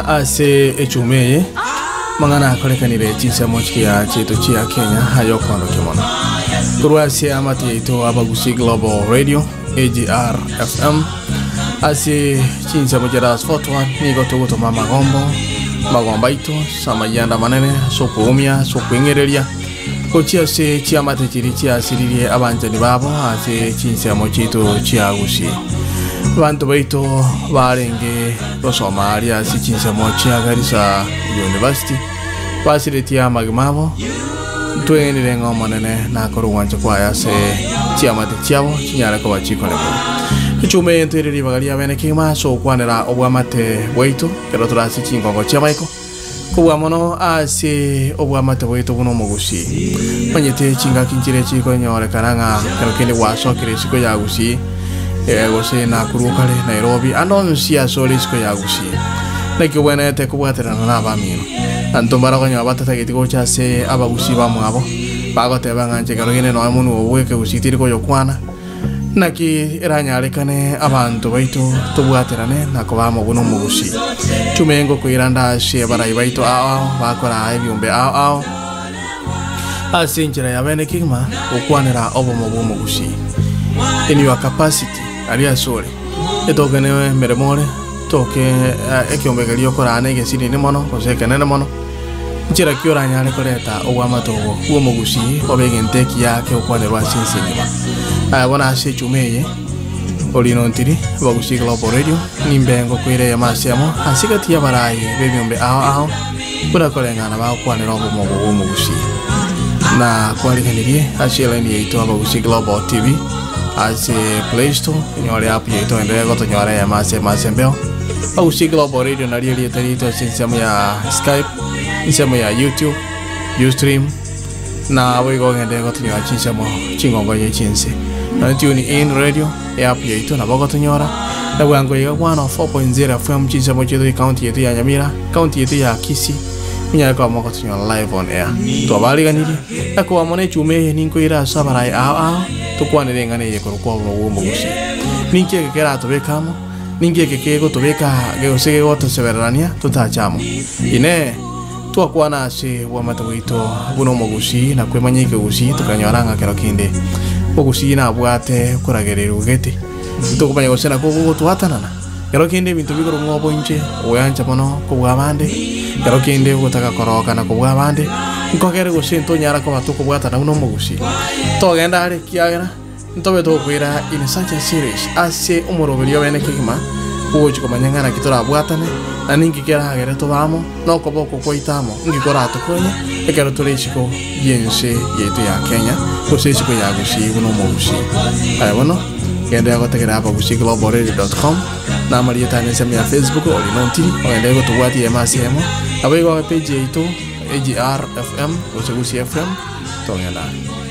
ase echuma eye mang'ana akorekanire chinsemo chiria chiaito chia Kenya aye okoandokia mono. Korwa ase amate yaito Abagusii Global Radio AGR FM ase chinsemo chia Dallas Fort Worth nigo togotoma amagombo amagombo aito ase amayianda amanene ase okoumia ase okweng'ereria gochia ase chiamate chiria chiasiririe abanchani babo ase chinsemo chiaito chia Gusii. Abanto baito barenge gosoma aria ase chinsemo chia Garissa University basiretie amagima abo, ntwegenire ng'a Omonene nakore ogwancha kwaye ase chiamate chiabo chinyare koba chikoremwa. Echuma eye ntoire ribaga ria bene kegima ase ogokwanera obwamate bwaito ekero tore ase chingongo chi'amaiko. Kobua mono ase obwamate bwaito buna omogusii. Manyete chingaki nchire chikonyorekana ng'a ekero kende gwasokire isiko ya Gusii, eh, gose Nakuru kare, Nairobi, ande onsi ase ore isiko ya Gusii. Naki obwenerete kobwaterana na abamino. Abanto mbarokonyora batatageti gocha ase abagusii bamwabo, bagoteba ng'a inche ekero kende nonya monwe obo bw'ekegusii tiri koyokwana. Naki eranyarekane abanto baito tobwaterane na koba amo buna omogusii? Chuma engokoira nde ase abarai baito ao ao bakoraa ebiombe ao ao ase enchera ya bene kegima gokwanera obomo bw'omogusii. In your capacity, aria ase ore, etoke ne emeremo ore, toke ekiombe keria okoraa na egesinini mono gose ekenene mono. Nchera ki oranyare koreta obwamate obo bw'omogusii bobe egento ekiya kegokwanerwa ase ense engima? Aye bono ase echuma eye, Orino Ntiri, Abagusii Global Radio, nimbe ngokoira eyemo ase emo ase egati y'abarai b'ebiombe ao ao buna koreng'ana bagokwanera obomo obo bw'omogusii. Na kwariganirie ase elaini yaito Abagusii Global TV ase Play Store, onyore app yaito enderere gotonyora eyemo ase emo ase embeo. Abagusii Global Radio nario erieta riaito ase ensemo ya Skype, ensemo ya YouTube, Ustream, na boigo ogende gotonyora chinsemo chingongo ye chinse. Nonya Tune In Radio, eapp yaito nabo ogotonyora, na bwango iga 104.0 FM chinsemo chiaito ekaunti yaito ya Nyamira, ekaunti yaito ya Kisii, onyare koba mogotonyora live on air. Twabariganirie, na koba mono echuma eye ninkoira ase abarai ao ao, tokwanere eng'ana eye korokwa obomo bw'omogusii. Ninki eke keratobeke amo? Ninki eke kegotobeka gose kegotosebererania totache amo? Inee! Twakwana ase obwamate bwaito buna omogusii na kwemanya ekegusii tokanyora ng'a kero kende omogusii nabwate koragererigwa gete. Titokomanya gose nakwo gogotwatanana. Kero kende ebinto bikorwa ng'a oboinche, ogoyancha mono kobua abande, kero kende ogotaka koroka na kobua abande, nkogere gose ntonyara koba tokobwatana buna omogusii. Togenda are ekiagera Ntobe tokoira in such a series ase omoroberio obene kegima bw'ogochia komanya ng'a naki torabwatane, na ninki keragere tobe amo, na okoba oko kwaito amo inki koratokonye ekero tore isiko y'ense yaito ya Kenya, gose isiko ya Gusii buna omogusii. Aye bono, genderera gotegerera abagusii-global-radio.com, na amarieta ane ensemo ya Facebook, Orina Ontiri, ogenderere gotobwatia eyemo ase eyemo, naboigo epage yaito, AGR FM, gose Gusii FM, togenda are.